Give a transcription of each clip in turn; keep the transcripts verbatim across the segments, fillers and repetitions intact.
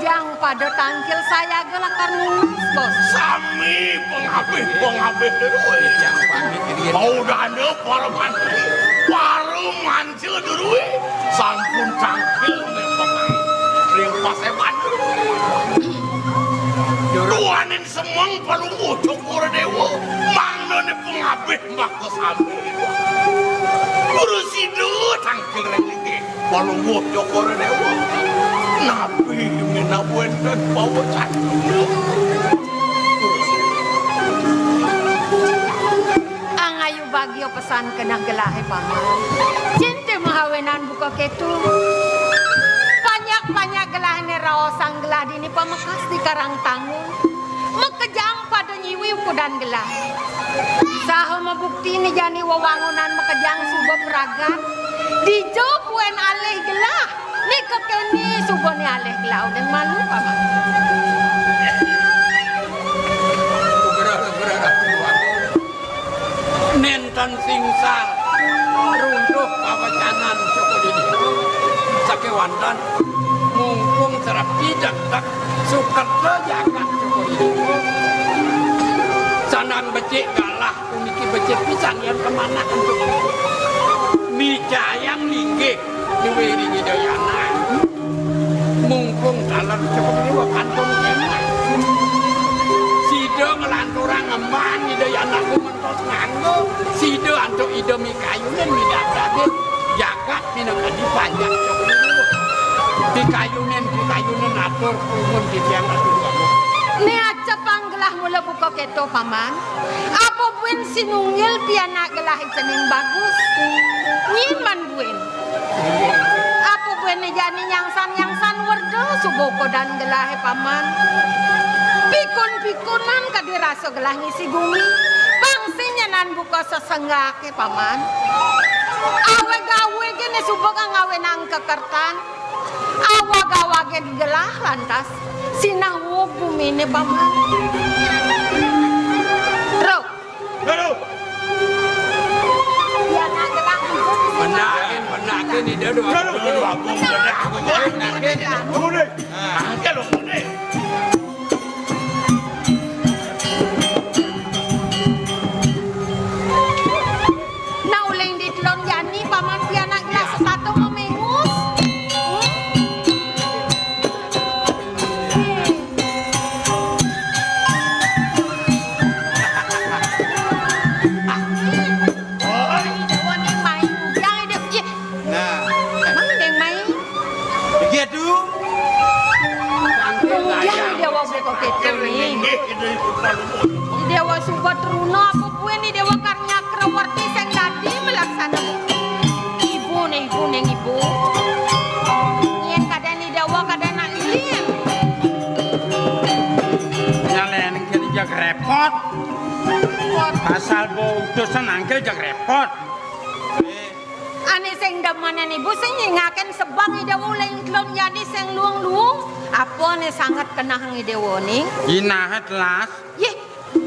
Yang pada tangkil sayaga lakar nunas, Bos. Sami pangabih-pangabih deui. Mau dana para mantri, para mancil deui. Sampun tangkil nepokan ring paseban deui. Duaning semeng Palungguh Cokor Dewa, mangdané pangabih makasami. Guru sida tangkil ring linggih Palungguh Cokor Dewa. Napi minab wénten pawecan? Angayu bagia pesan keneh gelahé, Paman. Cinta mahawenan buka kéto. Panjak-panjak gelahé né raosang gelah dini pamekas di Karang Tanggul. Makejang pada nyiwi ukudan gelah. Saha mabukti né jani wewangunan makejang suba pragat. Dija buin alih gelah. Nika kéné suba né alih gelah uling malu, Paman. Nénten singsar runtuh pawecanan Cokor Dewa. Sakéwanten mumpung srep degdeg sukerta jagat Cokor Dewa. Sandang becik galah puniki becik pisan yén kamanah antuk micayang linggih. Duwé ring Ida Yana. Mumpung taler Cokor Dewa kantun kéné. Sida nglanturang ngemban Ida Yana gumentos nganggo. Sida antuk Ida mikayunin midabdabin jagat minakadi panjak Cokor Dewa. Pikayunin, pikayunin atur pumun titiang Ratu Dewa. Né acepang gelah mula buka kéto, Paman. Apa buin sinunggil pianak gelah cening bagus? Nyiman buin. Apa buin jani nyangsan-nyangsan werda suba ukudan gelahé, Paman. Pikun-pikunan kadi rasa gelah ngisi gumi. Pang sing nyanan buka sesenggaké, Paman. Awag-awagé né suba kang ngawinang kekertan. Awag-awagé gelah lantas sinah wug guminé, Paman. Ruk. Aduh. Ya, nak gelah. Benakin, benakin, Ida, aduh. Aduh, aduh, ampun, benakin. Ampun, deh. Ah, angkel, ampun, deh. Nah, uling ditelun jani, Paman pianak gelah setata mamengus. Nah. Mang Déng mai. Begitu. Munggah Déwa buka kéto né. Déwa suba truna apa buin Déwa Karnyakrawarti sing dadi malaksana ibu né, ibu né, ibu. Yén kadén Déwa kadén nak lilin. Nyalén kéné jag répot. Pasal bo utusan angkel jag répot. Ané sing demenan ibu sing nyingakin sebeng Ida uling telun jani sing luung-luung. Apa né sanget kenahang Ida ning? Jinah telas. Yéh.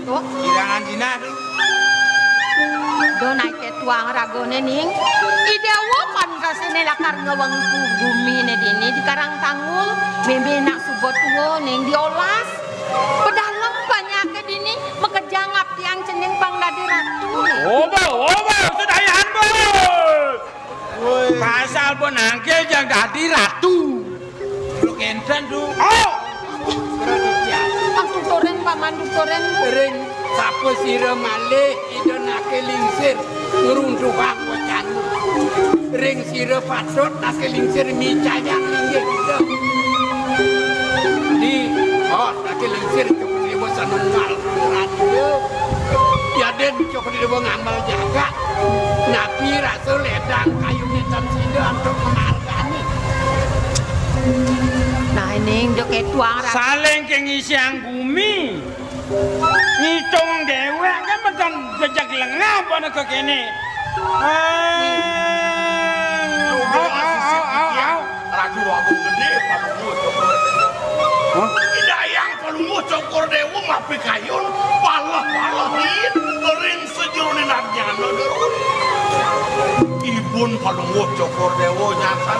Tuh. Kirangan jinah tuh. Do naik tuang ragané ning. Ida pantes né lakar ngewengku guminé dini di Karang Tanggul. Mémé nak suba tua ning diolas. Pedalem panjaké dini makejang aptiang cening pang dadi ratu. Oba, oba, sedayan, Bos. Woi. Pasal pun angkel jang dadi ratu. Lu kénten, Du. Oh. Pang tuturin, Paman, tuturin. Ring sapa sira malih Ida naké lingsir ngruntuhang wecanmu. Ring sira patut naké lingsir micayang linggih Ida. Di, oh, naké lingsir cukup ribu senunggal. Yadin cukup ribu ngambil jagat. Napi rasa ledang kayuné tan sida antuk menargani. Nah, ini joget tuang rasa. Saling ke ngisiang gumi. Ngitung déwék kan mboten bejeg lengah pada kekéné. Ah. Au, au, au, au, au. Ratu Agung Gedé, Palungguh Cokor Déwa. Hah? Idayang Palungguh Cokor Déwa mapikayun, paleh-palehin, ring sajeroning adnyana deru. Ibun Palungguh Cokor Déwa nyangkal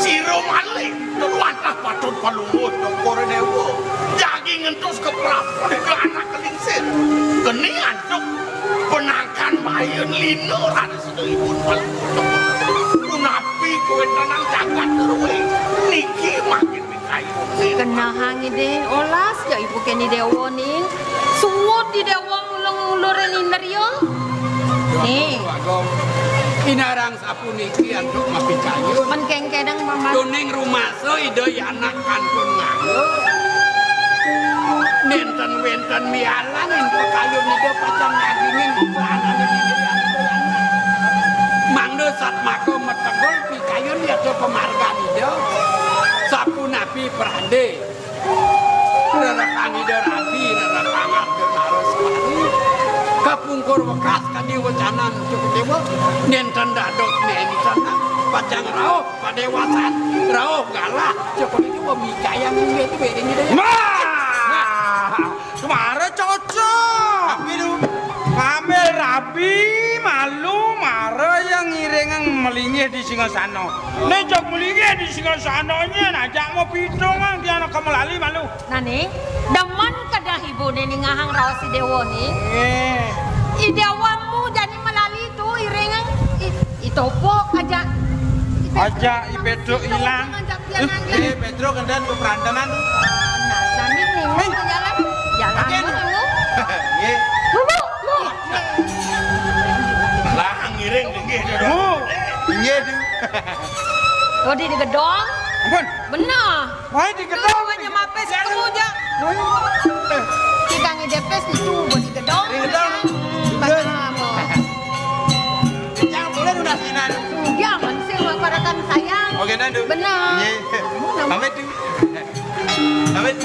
sira malih, teruan Patut Palungguh Cokor Déwa. Jagi ngentos ka prapon ida anak kelingsir. Keni antuk penangkan mayun lina raris ipun Palungguh Cokor. Punapi kawéntenan jagat ruwé niki makin mikayun. Kenehang Ida, olas ja ibu keni déwa ning. Suud di déwa ngulung-ngulurin indria. Nih. Agung, inarang sapuniki antuk mapikayun. Men kéngkénang, Paman. Tuning rumasa Ida Anak kantun nganggur. Nénten wénten mialang ing pakayun Ida pacang ngagingin bubuhan anané Ida Anak. Mangda satmaka mategul pikayun yata pamargan Ida. Sapunapi pradé. Rerekan Ida Rabi, rerekan Arjuna Leswari. Kapungkur wekas kadi wecanan Cokor Déwa, nénten dados nénten pacang rauh padéwasan, rauh galah Cokor Déwa mikayang inggih tu bering Ida. Nah, kemara cocok. Tapi lu ngambil Rabi malu mara yang ngiringang malinggih di singgasana. Né jak malinggih di singgasana nyén ajak mau pitung mang dia nak melali malu. Nah, nih, demen kedah ibu né ningehang raos I Déwa né. Eh. I Déwa mu jani melali tu iring i, i topok aja. Aja I Pétruk ilang. Aja pian. Eh, Pétruk kendan ke perantanan. Nah, nah, nih, nih, nih, jalan. Jalan. Oke. Lu, lu. Nggih. Lah ngiring inggih, Déwa. Oh. Inggih, Du. Oh, di, di gedong. Ampun. Bener. Wah, di gedong. Wah, nyemapis ketemu aja. Kita ngidepes itu, buat di gedong. Di gedong. Bener. Yang boleh udah sinan. Jangan sih, Pak, pada kan sayang. Oke, Nandu. Bener. Iya. Kamu nama? Pamit, Du. Pamit. Pamit.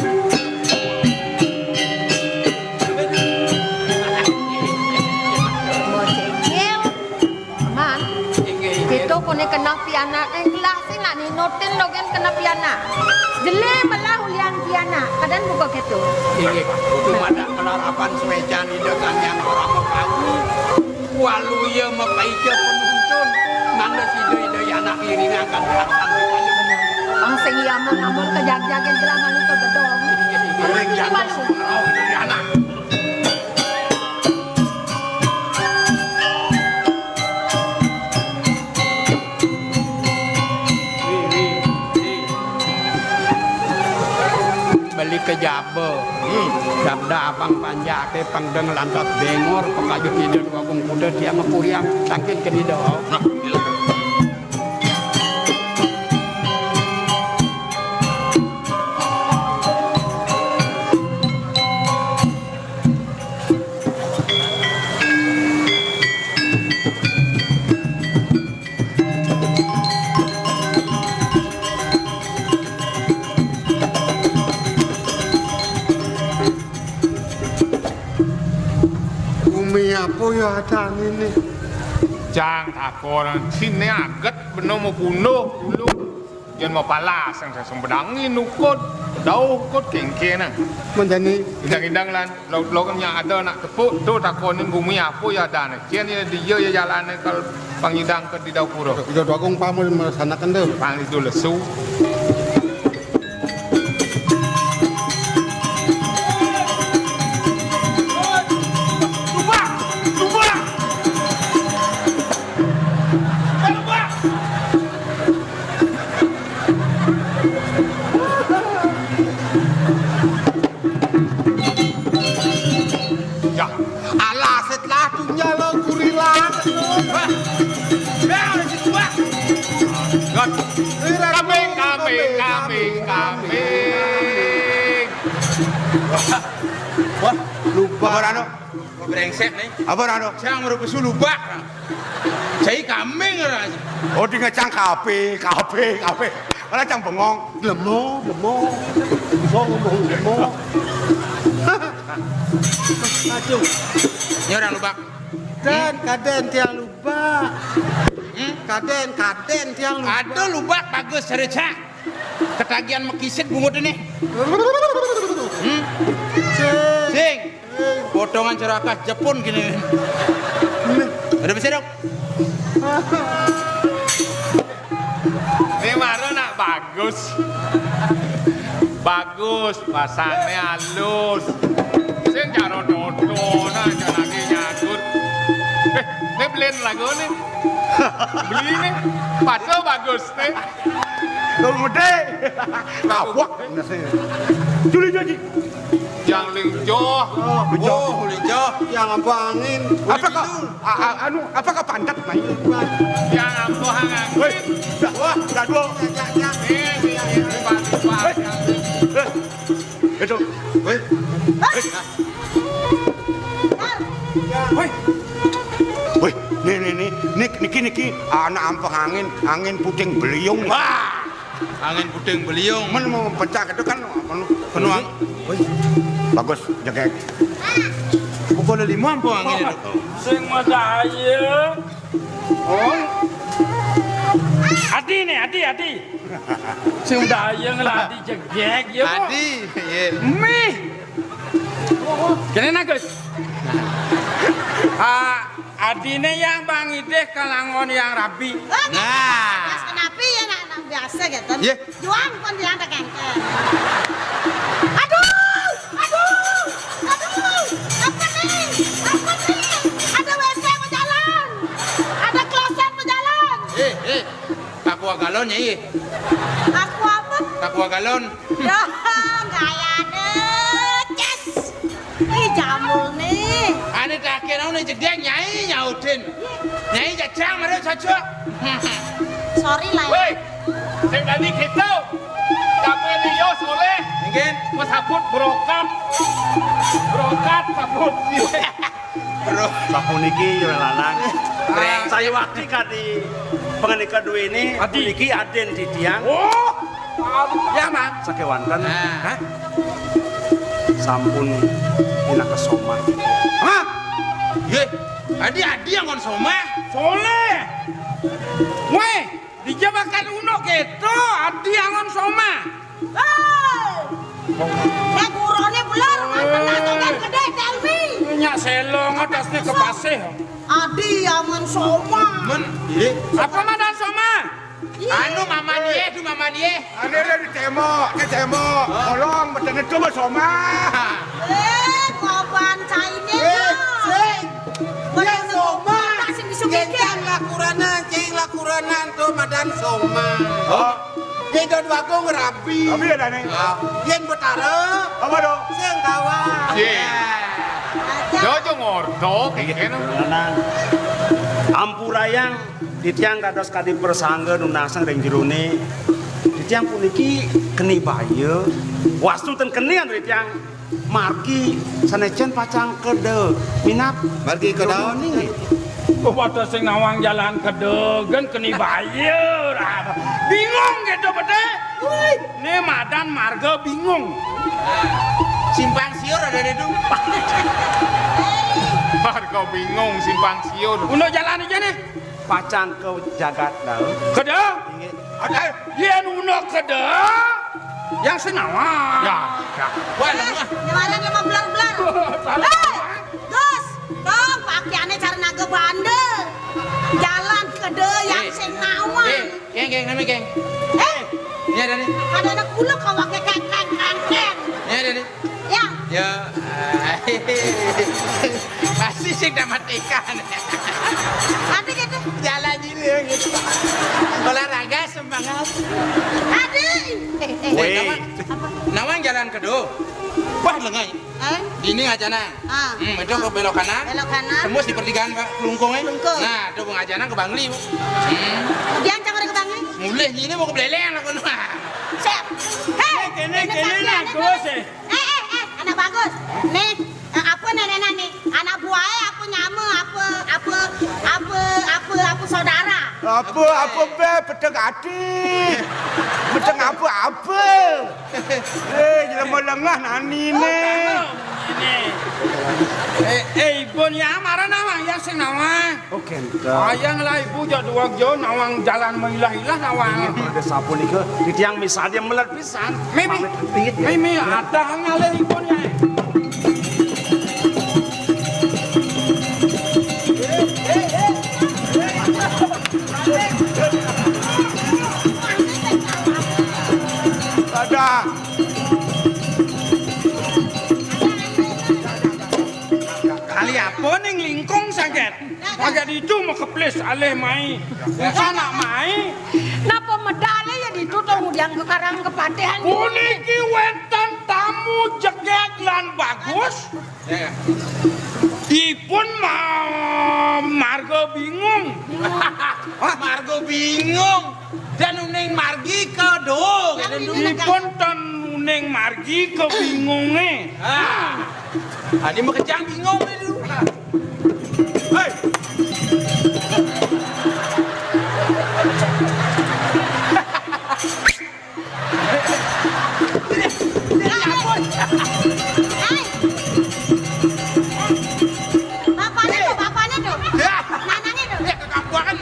Bocil. Man, inggih, inggih. Kita punika keneh pianak, eh, gelah sing nak ninutin dogén keneh pianak. Jelé melah ulian pianak, kadén buka kéto. Inggih, dumadak malarapan suécan Ida Sang Hyang Parama Kawi. Waluya mapaica panuntun, mangda sida Ida Anak ngiringang kadaharan. Pang sing iya amun-amun ka jagjagé gelah malu ka gedong. Inggih, inggih. Ring jantos, Ida Anak. Beli ka jaba. Hmm. Sabda abang panjaké pang deng lantas bengor, pakayun Ida Dwagung Kuda tiang ngapuriang tangkil ka Ida. Nah, gila. Gumi apa ya adané né? Cang takon, siné aget bener mau bunuh dulu. Yén mapalas sing sesung bedangi nukud, dauh kud kéngkénang. Mendani. Indang-indang lan, lo, lo kan yang ada nak tepuk, tu takonin gumi apa ya adané. Cén ya dia ya jalané kal pangidang ke di Daupura. Ida Dwagung pamul melaksanakan tu. Pang itu lesu. Lubak! Lubak! Lubak! Ya, alah, setelah dunia lo gurila. Wah. Ya, situ, Pak. Got. Kambing, kambing, kambing, kambing. Wah, wah, lupa. Apa, Rano? Wah, brengsek nih. Apa, Rano? Cang merupasu lubak. Cai kambing, Rano. Oh, dia ngecang kape, kape, kape. Mana cang bengong? Lemo, lemo. Bengong, bengong, lemo. Aduh. Ini orang lubak. Dan kadén tiang lubak. Hmm? Kadén, kadén tiang lubak. Ada lubak bagus, serecak. Ketagihan makisik bungut ini. Hmm? Sing. Sing. Potongan serakah Jepun gini. Ada bisa dong? Ini baru nak Bagus. Bagus, basane alus. Sing cara dodo, nah, cara lagi nyagut. Eh, ini beliin lagu nih. Beli nih. Padahal bagus nih. Tuh, gede. Nabok. Juli, Juli. Yang linjoh. Oh, linjoh. Yang apa angin? Apa kau? A-, a-, anu, apa kau pantat, Mai? Yang apa angin? Woi, dah, wah, dah dua. Eh, eh, eh, eh, eh, itu. Woi. Woi. Woi, nih, nih, nih, nih, niki, niki, anak ampeh angin, angin puting beliung. Wah. Angin puting beliung. Men mau pecah itu kan, anu, penuang. Bagus, jegeg. Pukul lima ampun angin itu. Sing madaya. Oh. Adi nih, Adi, Adi. Sing madaya ngelah Adi jegeg, ya, Bu? Adi, iya. Mih. Kene, Nagus. Ah, adine yang Bang Ideh kalangon yang rabi. Nah. Biasa, kenapi ya, nak, nak biasa gitu. Iya. Juang pun dia ada kengkeng. Aduh, aduh, aduh. Apa nih? Apa nih? Ada W C berjalan. Ada kloset berjalan. Eh, eh. Aqua galon ya, iya. Aqua apa? Aqua galon. Dah, gaya deh. Ces. Ih, jambul nih. Ane terakhir aku nih jedek Nyai nyautin. Nyai jajang mari saja. Sorry lah. Woi, sing tadi gitu. Tapi Rio soleh. Mungkin. Mas Abut berokat. Berokat, Abut. Bro. Sapuniki ya lanang. Brengsek. Saya waktu kadi pengenika duwe ini, Adi. Puniki aden titiang. Oh. Ya, Mang. Sakewanten. Nah. Hah? Sampun pinaka somah. Hah? Ye, adi-adi angon somah. Soleh. Weh, dijabakan uno keto, adi angon somah. Hei. Nek gurone beler, manten asokan gede, Telmi. Nyak selong atasnya kepasih. Adi angon somah. Men, ye. Apa madan somah? Anu, Mama Nieh, tu Mama Nieh. Ane le di tembok, di tembok. Tolong, betene tu bersoma. Eh, korban caine. Eh, sing. Dia soma. Tak sing bisa mikir. Cing lakuranan, cing lakuranan tu madan soma. Oh. Dia don wagung rabi. Rabi ada ni. Ah, yen betara. Apa tu? Sing kawan. Cing. Jojo ngorto, kene. Ampurayang. Titiang dados kadi persangga nunasang ring jerone. Titiang puniki keni baya. Wastu ten kenian titiang. Margi sanecen pacang keda minab. Margi keda. Jerone. Kok ada sing nawang jalan keda, gen keni baya. Bingung gitu, Bete. Woi, ne madan marga bingung. Simpang siur ada di tu. Marga bingung, simpang siur. Untuk jalan aja nih. Pacang ke jagat daun. Keda? Inggih. Ada, yen uno keda, yang senawa. Ya, ya. Wah, eh, lemah. Nyamaran lemah belar-belar. Salah. Hei, Gus, dong, pakaiannya cara naga bandel. Jalan keda yang eh, senawa. Eh, geng, geng, nama geng. Eh, ini ada nih. Ada anak buluk kau pakai kengkeng-kengkeng. Ini ada nih. Ya. Ya. Pasti sing dapat ikan. Tapi gitu. Jalan ini gitu. Olahraga semangat. Adi. Eh, eh. Woi. Nawang, nawang jalan kedo. Wah, lengai. Eh? Ini aja nah. Ah. Hmm, itu ke belok kanan. Belok kanan. Tembus di pertigaan, Pak. Kelungkung, eh. Kelungkung. Nah, itu Bung Ajana ke Bangli, Bu. Hmm. Kemudian cang ke Bangli. Mulai ini mau ke Beleleng aku nah. Set. Hei, kene, kene, kene, nah, terus, eh. Eh, eh, eh, anak bagus. Nih, eh, apa neneknya nih? Anak buahnya apa nyama, apa, apa, apa, apa, apa saudara? Apa, apa, eh, be, pedek ati. Pedek apa, apa? Eh, jelema lengah nani ne. Oh, kamu. Ini. Eh, eh, ibun ya, marah nama? Ya, sing nama? Oh, kenten. Ayang lah ibu, jok dua jo, nawang jalan mailah-ilah, nawang. Ini pada sapunika, titiang misalnya melet pisan. Mimi. Pamit, pamit, ya. Mimi, ya. Ada ngalih ibun ya. Boning lingkung saget. Saget ditu makeplis alih mai. Sanak mai. Napa medale ya ditu to ngudiang kekarang kepatihan? Puniki wenten tamu jegeg lan bagus. Ya, ya. Ipun ma-, marga bingung. Hah? Marga bingung. Dan uning margi kedo, kata dulu. Ipun ten uning margi kebingunge. Ah. Adi makejang bingung nih dulu. Hei. Hai. Bapaknya tuh, bapaknya tuh. Ya. Nanangnya tuh. Ya, kekampuangan.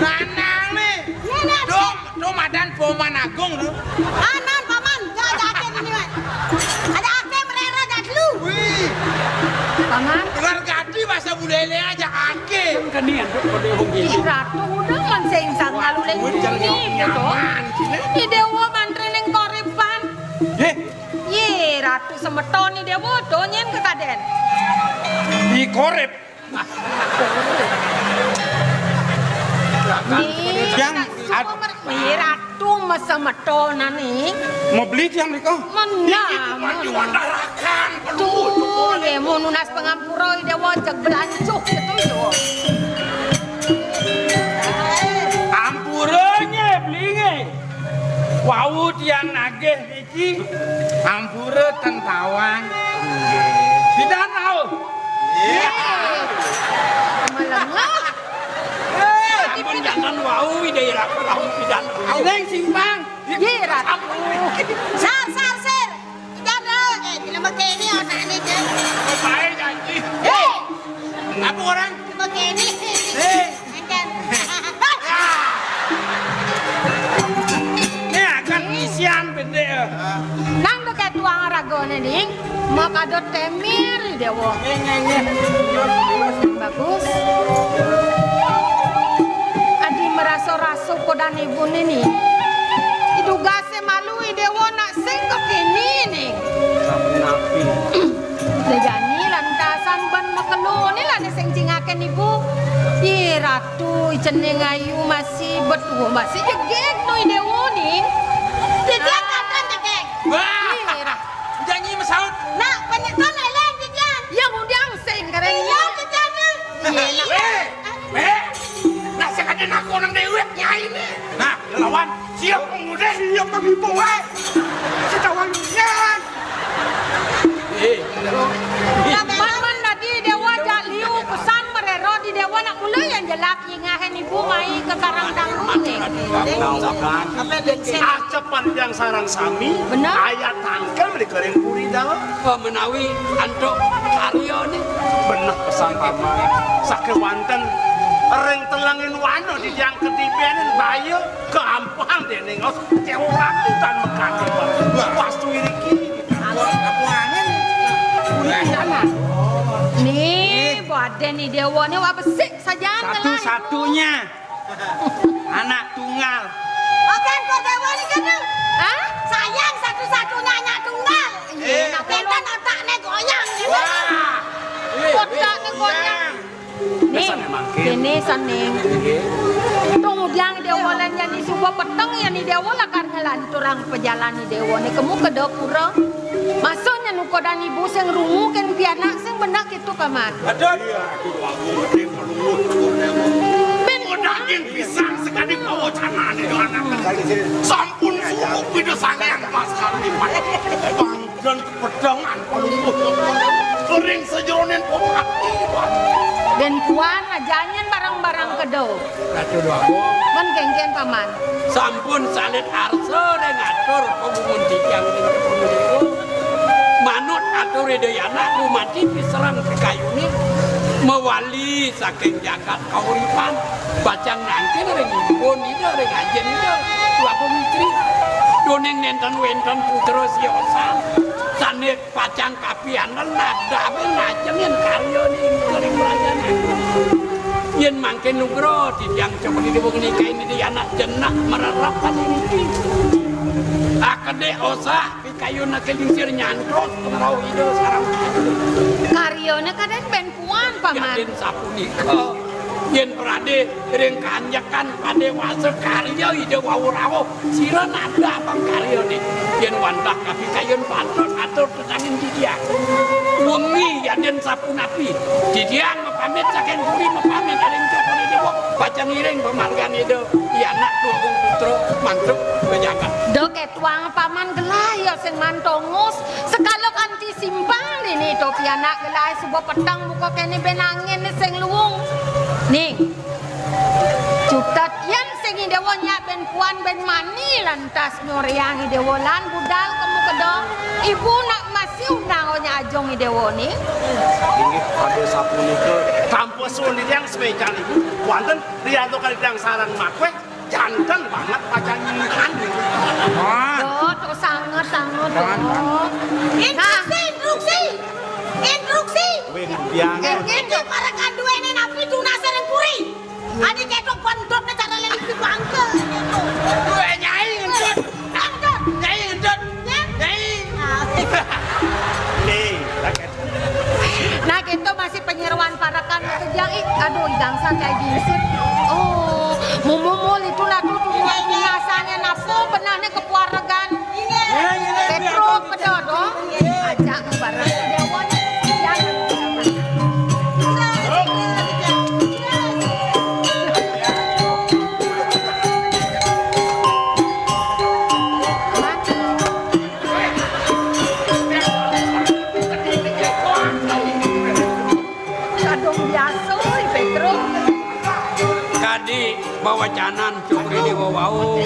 Nanang nih. Ini, ini. Tuh, tuh madan Poman Agung tuh. Anan, Paman. Nggak ada akhir ini, Wan. Ada akhir merera dan lu. Wih. Paman. Dengar gadi bahasa bulele aja akhir. Kan kenian tuh kode hong gini. Ih, Ratu, udah man sing sang lalu lagi gitu. Nyaman, sini. Ih, Dewa mantri ning koripan. Eh, Ye, Ratu semeton ni dia bodoh nyen ke kaden. Di korep. Ni yang ad- Ye, Ratu mesemetonan ni. Mau beli tiang mereka? Menang. Tuh, ye, mau nunas pengampura, ide wajak belancuh gitu, yo. Ampuranya, belinge. Wau tiang nagih Ki, ampura ten tawang. Pidan rauh. Melengah. Ampun jangan wau ide ira rauh pidan rauh. Neng simpang. Ye, Ratu. Sar, sar, sir. Pidan rauh. Eh, jelema kene otakne, Jen. Bae janji. Hei. Apa orang? Jelema kene. Hei. Ini akan isian pendek. Nang dekat tuang ragone, Ding. Makadot temir, Dewa. Bagus. Adi merasa-rasa kodan ibu ni. Idugase malu, Dewa nak sing kekini ni. Napi? Dejani lantasan ban makelo ni lah sing cingaken ibu. Ih, Ratu, cening ayu masih betuo, masih jegeg no idewo ning. Jejeg kapan jegeg? Wah. Ih, Ra- Janji mesaut. Nak, penyetan eleng jejan. Ya, ngudiang sing keren. Iya, jejan. Iya, nak. Weh, weh. Nak sekade nak orang dewek nyai ni. Nah, lawan. Siap pemuda, siap pemimpin, weh. Setawa nyan. Eh, man, man, tadi Dewa jak liu pesan merero di Dewa nak mula yang jelak ingahan ibu mai ke Karang Dangdut ni. Acep panjang sarang sami, benar. Ayat tangkel beli kering puri dawa. Oh, menawi antuk karya ni. Benar pesan paman. Sakewanten ring telengin wana di tiang kedibenin baya. Keampuhan dening os, cewek rakutan mekati. Wah. Wastu iriki. Apa angin? Nih, badan ni Dewa ni wak besik saja. Satu-satunya anak tunggal. Oke, kok Dewa ni kan? Hah? Sayang satu-satunya anak tunggal. Eh. Nak pengen otak ni goyang. Wah. Otak ni goyang. Nih, kene saning. Nggih. Tung udiang Dewa lan jani suba peteng, yani Dewa lakar ngelanturang pejalan ni Dewa ni kemu ke dapura. Masa nyanu kodan ibu sing rungu ken pianak sing benak itu kaman. Aduh. Iya, aku aku ngerti pelungut. Ben daging pisang sekali bawa canane anak. Sampun suruh pida sangean mas kali. Bang. Dan kepedangan pelungguh kering sejeroning pemati. Dan kuan ajanyen barang-barang kedo. Ratu Dwagung. Men kengken paman. Sampun salit arsa ring atur pagungun titiang ring punika. Manut atur Ida Yana rumati piserang kekayune mawali saking jagat kauripan. Bacang nangkin ring ipun Ida ring ajin Ida Dwagung Mitri. Duning nenten wenten putra siosan. Sane pacang kapianten nadabe ngajengin karya ning ring rayan. Yen mangkin nugra titiang coba diwong nikahin Ida Yana jenak mererep kali niki. Akede osah. Kayun ké lingsir nyantros pangrauh Ida sareng. Karyané kadén bén puan, Paman. Yadin sapunika, yén pradé ring kanjekan padéwasa karya Ida wau rauh, sira nabdabang karyané. Yén wantah kapikayun patut atur tetangin titiang. Wengi yadin sapunapi, titiang mapamit saking puri, mapamit ring Cokor I Déwa, pacang ngiring pamargan Ida, Ida Anak Agung Putra, mantuk ka jagat. Duh, kéto Tuang Paman gelah, ya sing mantongus, sekala kanti simpang dini to pianak gelah suba peteng muka kéné bén angin sing luung. Ning, cutet yén sing I Déwa nyak bén puan bén mani lantas nyoréang I Déwa lan budal kemu keda. Ibu nak masih undang nyak ajung I Déwa ning. Inggih pada sapunika, sampun suwun titiang semecan ibu, wonten rianto kalian sareng makweh. Janten banget pacang nyingahan. Wah. Duh, tuh sanget, sanget, banget, duh. Banget. Instruksi, instruksi. Instruksi. Wih, biang. Inggih, parekan duwéné napi tunasé ring puri. Adi kéto bendotné cara leliki bangké. Wéh, Nyai ngentut. Ngentut. Nyai ngentut. Ya? Nyai. Ah. Nih, rakyat. Nah, kéto masih panyeroan parekan tu jang, ih, aduh, I Gangsal cai gingsir. Oh, mumumul itu lah tu, tu, tu, nasangé napa, benehné kepuaregan. Pétruk, pedot, oh. Ajak bareng. Déwa, jangan. Kadung biasa, I Pétruk. Kadi bawacanan Cokor I Déwa wau.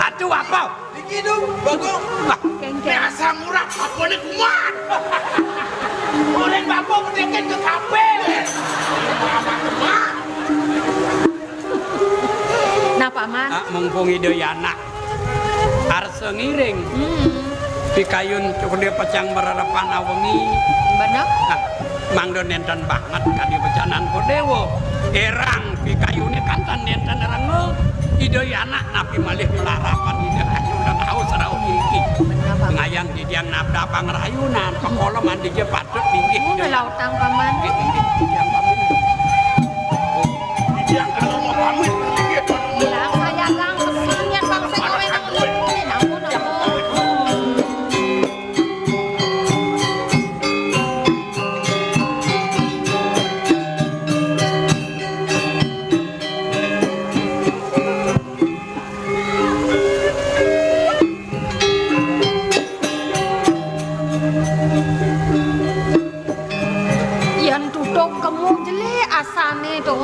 Atuh apa? Niki, Duk, Bagong. Lah, kéngkén. Asam urat, apané kumat. Urin bapa bedekin ke kafe. Nah, Paman. Ah, mumpung Ida Anak arsa ngiring. Hmm. Pikayun Cokor I Déwa pacang marerepan awengi. Bener. Nah, mangda nénten banget kadi becanan Cokor I Déwa. Érang pikayuné kan tan nénten renga. Ida Anak napi malih malarapan Ida Ayu dan haus rauh niki. Bener, Paman. Ngayang titiang nabdabang rayunan, pakoleman dija patut linggih. Oh, lelautang, Paman. Linggih, linggih, titiang pamit. Titiang kalau mau pamit, linggih, pamit. Bilang saya gang, pesan yang bangsa kawin, ampun, ampun. Yén tutuk kemu jelék asané to.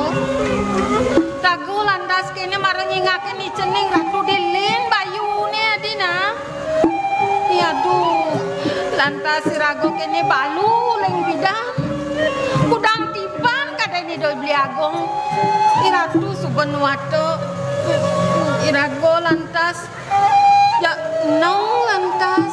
Raga lantas kéné mara nyingakin i cening Ratu Dilin bayuné adina. Aduh, lantas iraga kéné balu ling pidan. Kudang tiban kadén Ida Beli Agung. I Ratu suba nuata. Iraga lantas ya nang lantas